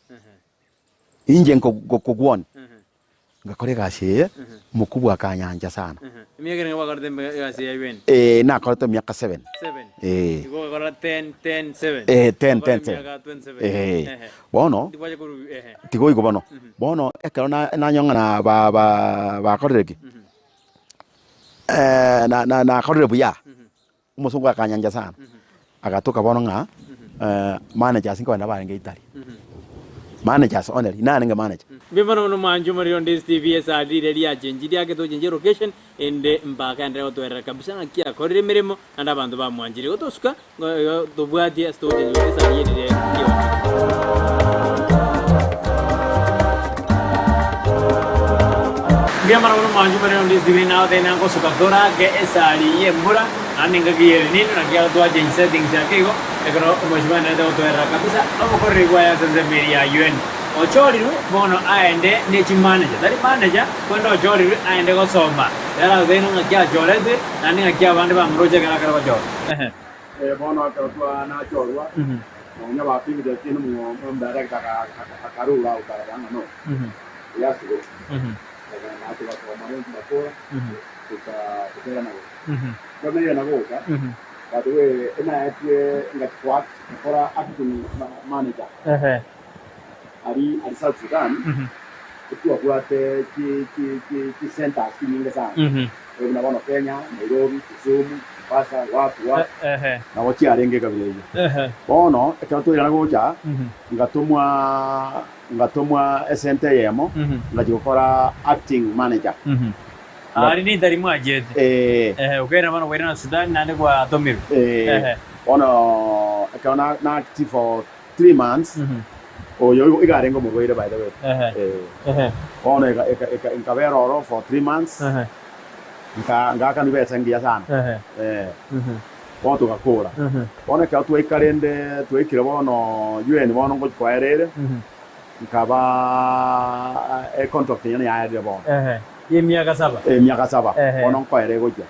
Inche nko ngokogwonia. Ngakora egasi eye, omokubwa akanyancha sana. Emiaka erenge gwakorete egasi ya UN? Eh, nakorete emiaka seven. Seven. Eh. Igo ogakora 10, 10, 7. Eh, 10, Ogakora 10, 7. emiaka 27. Eh. Ehe. Bono, Ndibwache korwa ehe. tigoigwa bono. Bono ekero na- nanyora ng'a na ba- ba- bakorire ki? Na- na- nakorire buya, omosongo akanyancha sana, agatoka bono ng'a managers nkogenda barenge Italy. Managers only, narenge manager. Mbuya mono mono mwanche omorero onde STV esadi riria riachenchi riake tochenche location ende mpaka enderere gotoerera kabisa ng'aki akorire emeremo naende abanto bamwanchire igo tosuka igo tobwatie ase togochenchi gocha esadi eye riria riaonchire. Mbuya mono mono mwanche omorero onde STV nagotebi nagosuka torake esari ye embura naende engaki ye El Nino naki twachenchi settings ake igo ekero omweshimiwa aenderete gotoerera kabisa obokoreri bwaye ase ensemo eria ya UN. Ochorirwe bono aende ne chimanager, tari manager, korende ochorirwe aende gosoma. Rero agotebi ng'aki achoretwe, naende ng'aki abande bamoroche ekero akare gochorwa. Bono ekero nachorwa, nonya bapimire lakini omonto akarura akarora ng'a no, he has to go. Akagenda tugasoma rende tugakora, tukairana gocha. Ekero nairana gocha, by the way, enaetwe ngachia koact gokora acting manager. Aria aria South Sudan, etwabwate chi chi chi chi centers chinyinge sana. Buna bono Kenya, Nairobi, Kisumu, Mombasa, wapi wapi. Nabo chiarenge ekabira eyio. Bono ekero twairana gocha, ngatomwa ngatomwa esenta eyemo, ngachia gokora acting manager. Aria nintari mwachete. Ee. Ehe, okairana bono kwairana Sudan naende gwatomirwe. Ee. Bono ekero na na act for 3 months, oyo iga arenge omorwaire by the way. Eh. Bono eka eka eka nkabera oro for 3 months, nka ngaakanwa ebesa engiya sana. Eh. Bono togakora. Bono ekero twaika rende twaikire bono UN bono ngochia koera ere, nkaba econtract yane yaerire bono. Y'emiaka saba. Emiaka saba. Bono nkoera egochia.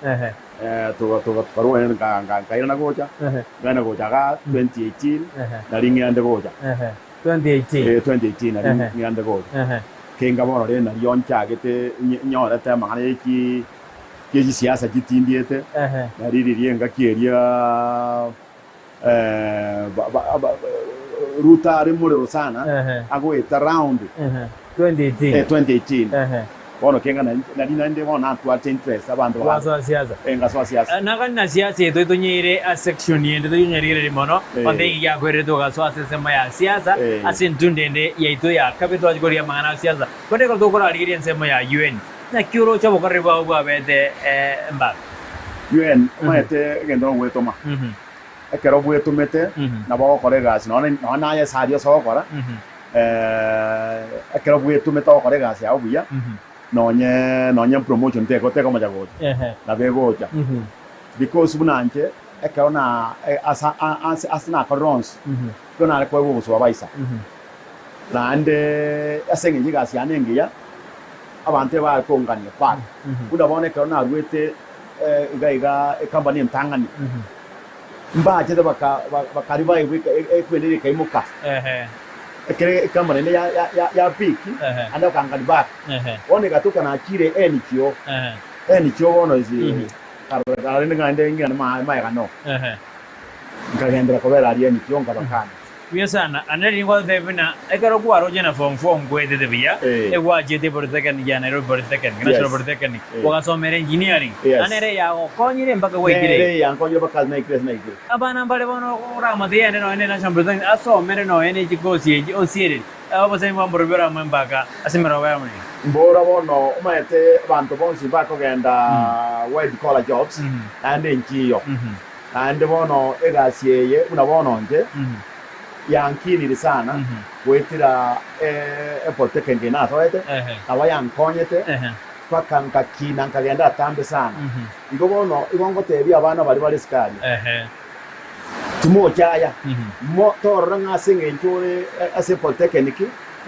Tokarua nkairana gocha, nkairana gocha igaa 2018 nari ng'ende gocha. 2018. 2018 nari ng'ende gocha. Kenga bono rende nario nchagete nyorete amang'ana ye chi ye chisiasa chitindiete, nari riria engaki eria Ruto are morero sana, agoeta round 2018. 2018. Bono kenga nari naende bono natwate interest abanto ba Gwasoa siasa. Eh, ngasoa siasa. Nakani na siasa eye toitonyeire ase section ende toyonyarigereria mono, onde eki giakwerire togasoa ase ensemo ya siasa, ase entunda ende yaito ya kabere twachia korigia amang'ana a siasa, korende ekero tokorarigeria ensemo ya UN, naki oroche obokoreri bwabo bwabete mbabe? UN, omanyete egento nogwetoma. Ekero bwetomete, nabo ogokora egasi nonya nonya naye ase aria ase ogokora, ekero bwetomete ogokora egasi yao buya, nonye nonye promotion teko tekomocha gocha, nabo egocha. Because buna inche, ekero na asa ase ase nakorire onsi, ekero nare koegwa obosupervisor, naende ase eng'encho egasi yane engiya, abanto ebare kongania back. Buna bono ekero naruete iga iga ecompany entang'ani, mbachete baka baka revive ekwenda ekaimoka. Ekero ecompany ende ya ya ya peak, naende bakangania back. Bono egatoka nachire NGO. Enichio bono isi karorende ng'a inde ng'ina maega no. Nkagenderera kobera aria enichio nkabakania. Buya sana, ande riria ngwatotebia buna ekero kwaroche na form four nkwetete buya, egwachiete polytechnic ya Nairobi Polytechnic, National Polytechnic, ogasomera engineering, naende ere yagokonyire mpaka gwaikire iga. Nere yankonyire mpaka naikire ase naikire. Abana mbare bono oramate yende nonya ne National Polytechnic asomere nonya ne chikosi echi osiereri, obosemi bwa mborobio oramwe mpaka ase emerogo ya Omonene. Mbora bono omanyete abanto bonsi bakogenda white collar jobs naende nchiyo. Naende bono egasi eye buna bono inche yankinire sana goetera epolytechnic eye nasoete, nabo yankonyete mpaka nkakina nkagenda atambe sana. Igo bono igo ngotebia abana baria bare isiko aria, timochaya, mo torora ng'a ase eng'encho ore ase epolytechnic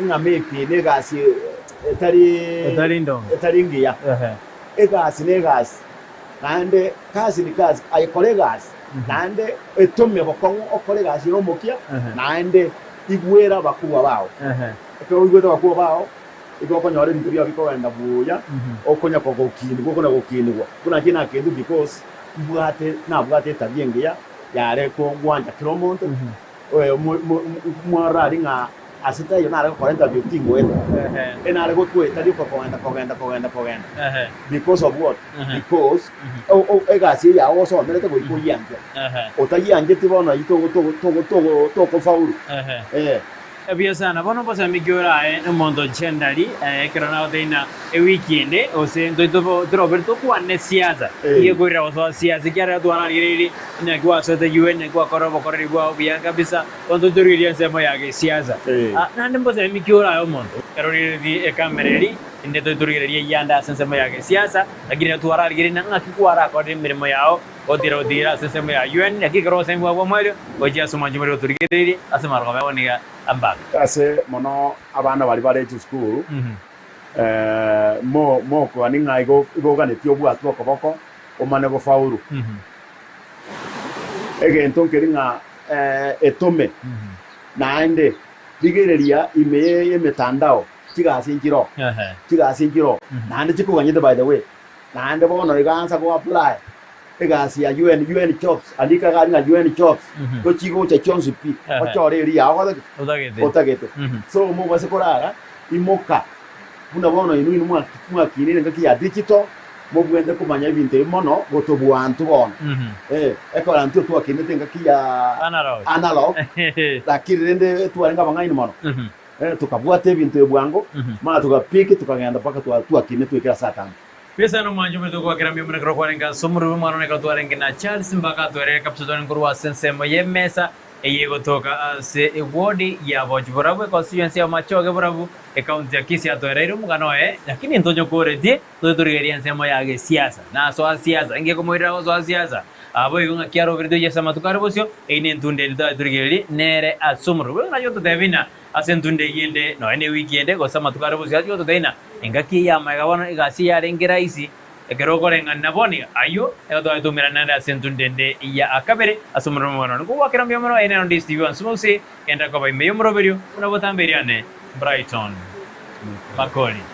ng'a maybe negasi etari etari engiya. Egasi negasi. Naende kasi ni kasi, aye kora egasi, naende etome bokong'u okore egasi ere omokia, naende igwera abakubwa bao. Ekero oigwete abakubwa bao, igo okonyora ebinto biao bikogenda buya, okonya kogokinigwa, okonya gokinigwa. Buna inche nakendwe because mbwate nabwate etabia engiya yare kogwancha kera omonto, mwarora aria ng'a ase taiyo nare gokora interview tingoeta, enare gokoeta rioka kogenda kogenda kogenda kogenda because of what? Because egasi eye yao osomerete goika oyianche, otayiancheti bono ayio tokofaulu. Buya sana. Bono obosemi ki orae nomonto chendari ekero nagotebia ng'a ewiki ende gose ntoito torobere tokwane siasa, nigo ekoirera gosoa siasa ekiagera twararigereiri onye gwasoete UN naki gwakora obokoreri bwao buya kabisa, bono totorigereria ensemo ya gesiasa. Naende mbosemi ki orae omonto ekero origereretie ekamera eri, inde totorigereria eyande ase ensemo ya gesiasa, lakini ekero twararigereiri ng'aki kwarakorire emeremo yao Gotira gotigera ase ensemo ya UN, naki ekero obosemi bwabo bw'omoerio gochia ase omwancho moria gotorigereirie ase amarogoba abo nigo ambaka. Ase mono abana baria bare chisukuru, mokogania ng'a igo oganetie obwatwe okoboko omane gofaulu. Egento nkeri ng'a etome, naende rigereria ime y'emetandao chigasi nchiroo, chigasi nchiroo, naende chikoganyete by the way. Naende bono iga ansa go apply egasi ya UN, UN jobs, andika iga aria ng'a UN jobs, tochigocha chionsi pi, ochore eria yao ogotaki? Otagete. Otagete. So mobase korara, imoka, buna bono inwe inwe mwakinire engaki ya digital, mobwente komanya ebinto ebi mono gotobua intwe bono. Eh, ekero intwe twakinete engaki ya Analog. analog, lakini rende twarenge abang'aini mono. Tokabwata ebinto ebi bwango, mara togapiiki, tokagenda mpaka twakinire twaikire ase atambe. Yeso nomwancha omonto ogoakera mbuya mono ekero kwarenge ase omorwebe omwana one ekero twarenge na Charles mpaka atwerere kabisa twarenge korwa ase ensemo y'emesa eye egotoka ase eward ya Bochi Borabu econstituency ya Machoge Borabu ecounty ya Kisii atwereire omogano oye lakini ntonyokoretie toche torigererie ensemo ya gesiasa nasoa siasa inki ekomoirera gosoa siasa Naboigo ng'aki aroberetwe Yeso amatuko are bosio, eyio nentunda ende twaye torigererie nere ase omorero. Boigo naye ototebie ng'a ase entunda eyio ende, nonya newiki ende, gose amatuko are bosio, achie gototebia ng'a engaki eye y'amaega bono egasi eye yarenge rahisi, ekero okoreng'ana bono iga ayio nigo twaye toumerane naende ase entunda ende ya kabere ase omorero omogano one. Nkogwakera mbuya mono, eye nero Ndisi TV onsi mose, genda koba ime y'omoroberio buna botambe eriane Brighton Makori.